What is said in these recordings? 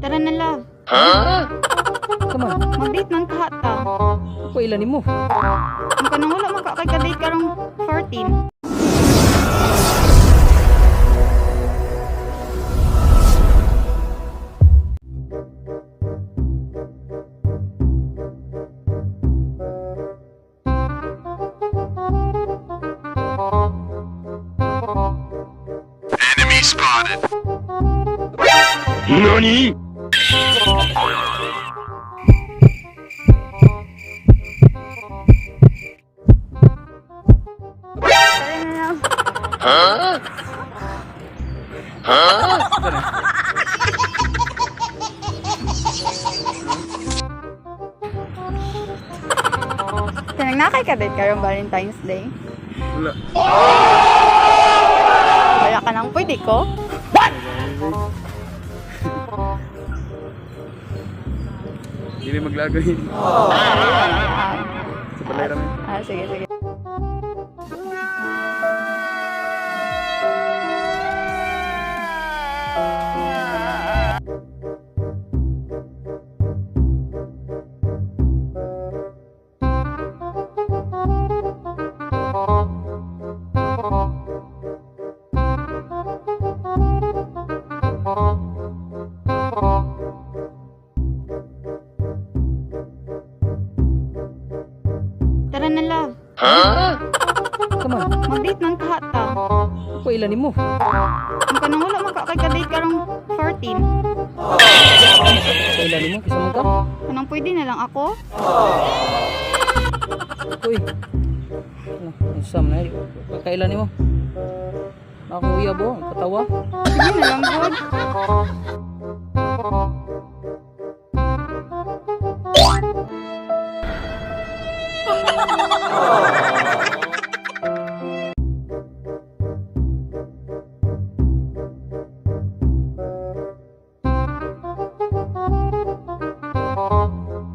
Tara na, love. Come on. Mag-date man kaha ta. Ako ilan nimo? Ang kanang wala man ka kay ka-date karong 14. Enemy spotted. NANI? Tara na, love. Huh? Huh? Kanang naa kay ka-date karong Valentine's Day? Wala. Wala ka nang pwede ko? Hindi maglagoy. Ah, Sa balay rami. ah, sige, sige. Tara na, love. Huh? Come on. Mag-date man kaha ta. Ako ilan nimo? Ang kanang wala man ka kay ka-date karong 14. Ako ilan nimo? Kisa man ka? Kanang pwede na lang ako? Uy. Ano, unsa man ay? Kailan nimo? Ako uyab oh, katawa. Sige na lang, good.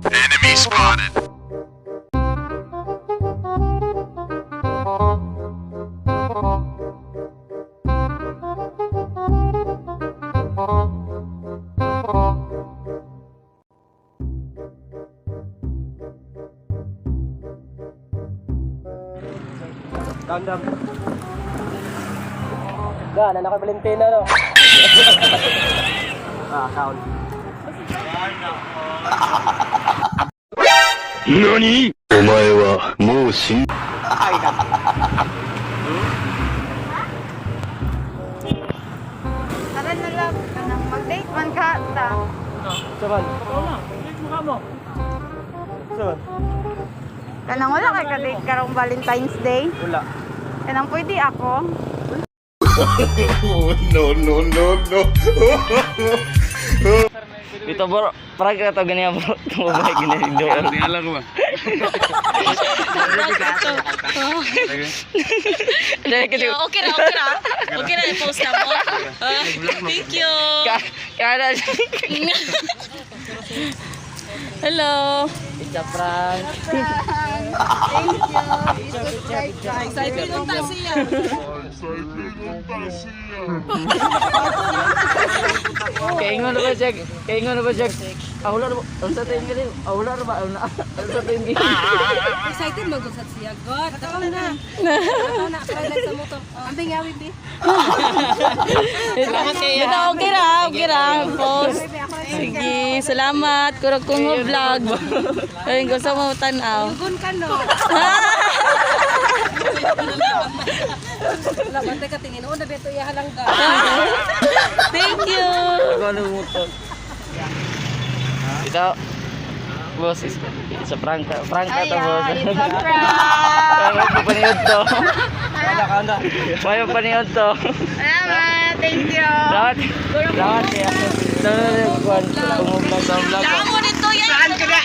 Enemy spotted. Gandam. Ga, na naka Valentina no. Ah, kaon. NANI? お前はもう死ん Tara na, love. Kanang mag-date man kaha ta. Saban. Saban. Kanang wala kay ka-date karong Valentine's Day? Wala. Kanang pwede ako? No, no, no, no. Dito bro, prank na to ganyan bro. Tumabay ganyan doon. Tingala ko ba? Dahil kasi Okay ra, okay ra. Okay ra, i-post na mo. Ah, thank you. kada Hello. It's a prank. Excited unta siya. Kaingon na ba siya? Kaingon na ba siya? Ah, wala na ba? Unsa tayo galing? Ah, wala na ba? Unsa tayo galing? Excited man gud sa siya. God, takaw na. Takaw na akala sa motor. Ambing yawid di. Salamat kayo. Okay ra, okay ra. Post. Sige, salamat. Kurog kong vlog. Ayun, gusto mo tanaw. Gun ka no. Wala bantay ka tingin una beto iya halang ga. Thank you. Ako ano mo to? Ito, boss, it's a prank. Prank na to, boss. Ayan, it's a prank. Ayaw pa paniod to. Ayaw paniod to. Salamat, thank you. Dapat, dapat ya. Vlog, vlog. Damo nito yan. Saan ka na?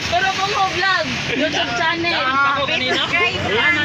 Pero kung mo vlog, YouTube channel. Subscribe.